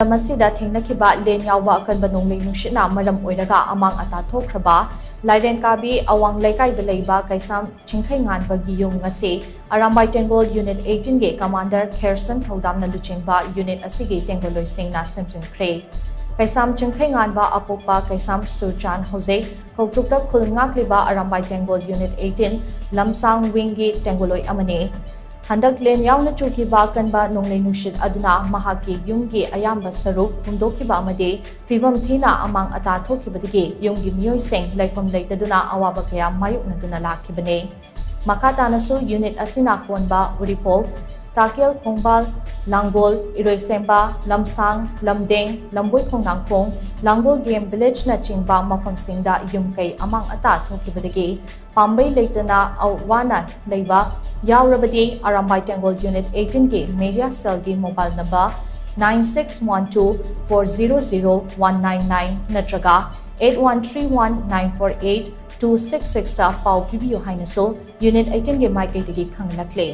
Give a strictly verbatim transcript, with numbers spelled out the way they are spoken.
ꯂꯝ ꯑꯁꯤꯗ ꯊꯦꯡꯅꯈꯤꯕ ꯂꯦꯟ ꯌꯥꯎꯕ ꯑꯀꯟꯕ ꯅꯣꯡꯂꯩ ꯅꯨꯡꯁꯤꯠꯅ ꯃꯔꯝ ꯑꯣꯏꯔꯒ ꯑꯃꯥꯡ ꯑꯇꯥ ꯊꯣꯛꯈ꯭ꯔꯕ ꯂꯥꯏꯔꯦꯟꯀꯥꯕꯤ ꯑꯋꯥꯡ ꯂꯩꯀꯥꯏꯗ ꯂꯩꯕ ꯀꯩꯁꯥꯝ ꯆꯤꯡꯈꯩꯉꯥꯟꯕꯒꯤ ꯌꯨꯝ ꯉꯁꯤ ꯑꯔꯥꯝꯕꯥꯏ ꯇꯦꯡꯒꯣꯜ ꯌꯨꯅꯤꯠ ꯑꯩꯠꯇꯤꯟꯒꯤ ꯀꯃꯥꯟꯗꯔ ꯈꯦꯔꯁꯟ ꯊꯧꯗꯥꯝꯅ ꯂꯨꯆꯤꯡꯕ ꯌꯨꯅꯤꯠ ꯑꯁꯤꯒꯤ ꯇꯦꯡꯒꯣꯜꯂꯣꯏꯁꯤꯡꯅ ꯁꯦꯝꯖꯤꯟꯈ꯭ꯔꯦ꯫ ꯀꯩꯁꯥꯝ ꯆꯤꯡꯈꯩꯉꯥꯟꯕ ꯑꯄꯣꯛꯄ ꯀꯩꯁꯥꯝ ꯁꯨꯔꯆꯥꯟ ꯍꯧꯖꯤꯛ ꯀꯧꯇ꯭ꯔꯨꯛꯇ ꯈꯨꯜ ꯉꯥꯛꯂꯤꯕ ꯑꯔꯥꯝꯕꯥꯏ ꯇꯦꯡꯒꯣꯜ ꯌꯨꯅꯤꯠ ꯑꯩꯠꯇꯤꯟ ꯂꯝꯁꯥꯡ ꯋꯤꯡꯒꯤ ꯇꯦꯡꯒꯣꯜꯂꯣꯏ ꯑꯃꯅꯤ꯫ ꯍꯟꯗꯛ ꯂꯦꯟ ꯌꯥꯎꯅ ꯆꯨꯈꯤꯕ ꯑꯀꯟꯕ ꯅꯣꯡꯂꯩ ꯅꯨꯡꯁꯤꯠ ꯑꯗꯨꯅ ꯃꯍꯥꯛꯀꯤ ꯌꯨꯝꯒꯤ ꯑꯌꯥꯝꯕ ꯁꯔꯨꯛ ꯍꯨꯝꯗꯣꯛꯈꯤꯕ ꯑꯃꯗꯤ ꯐꯤꯕꯝ ꯊꯤꯅ ꯑꯃꯥꯡ ꯑꯇꯥ ꯊꯣꯛꯈꯤꯕꯗꯒꯤ ꯌꯨꯝꯒꯤ ꯃꯤꯑꯣꯏꯁꯤꯡ ꯂꯩꯐꯝ ꯂꯩꯇꯗꯨꯅ ꯑꯋꯥꯕ ꯀꯌꯥ ꯃꯥꯌꯣꯛꯅꯗꯨꯅ ꯂꯥꯛꯈꯤꯕꯅꯤ꯫ ꯃꯈꯥ ꯇꯥꯅꯁꯨ ꯌꯨꯅꯤꯠ ꯑꯁꯤꯅ ꯀꯣꯟꯕ ꯎꯔꯤꯄꯣꯛ, ꯇꯥꯀꯦꯜ ꯈꯣꯡꯕꯥꯜ, ꯂꯥꯡꯒꯣꯜ, ꯏꯔꯣꯏꯁꯦꯝꯕ, ꯂꯝꯁꯥꯡ, ꯂꯝꯗꯦꯡ, ꯂꯝꯕꯣꯏ ꯈꯣꯡꯅꯥꯡꯈꯣꯡ, ꯂꯥꯡꯒꯣꯜ ꯒꯦꯝ ꯚꯤꯂꯦꯖꯅꯆꯤꯡꯕ ꯃꯐꯝꯁꯤꯡꯗ ꯌꯨꯝ ꯀꯩ ꯑꯃꯥꯡ ꯑꯇꯥ ꯊꯣꯛꯈꯤꯕꯗꯒꯤ ꯄꯥꯝꯕꯩ ꯂꯩꯇꯅ ꯑꯋꯥꯅ ꯂꯩꯕ ꯌꯥꯎꯔꯕꯗꯤ ꯑꯔꯥꯝꯕꯥꯏ ꯇꯦꯡꯒꯣꯜ ꯌꯨꯅꯤꯠ ꯑꯩꯠꯇꯤꯟꯒꯤ ꯃꯦꯗꯤꯌꯥ ꯁꯦꯜꯒꯤ mobile number nine six one two four zero zero one nine nine ꯅꯠꯇ꯭ꯔꯒ eight one three one nine four eight two six ꯁꯤꯛꯁꯇ ꯄꯥꯎ ꯄꯤꯕꯤꯌꯨ ꯍꯥꯏꯅꯁꯨ ꯌꯨꯅꯤꯠ ꯑꯩꯠꯇꯤꯟꯒꯤ ꯃꯥꯏꯀꯩꯗꯒꯤ ꯈꯪꯍꯜꯂꯛꯂꯦ꯫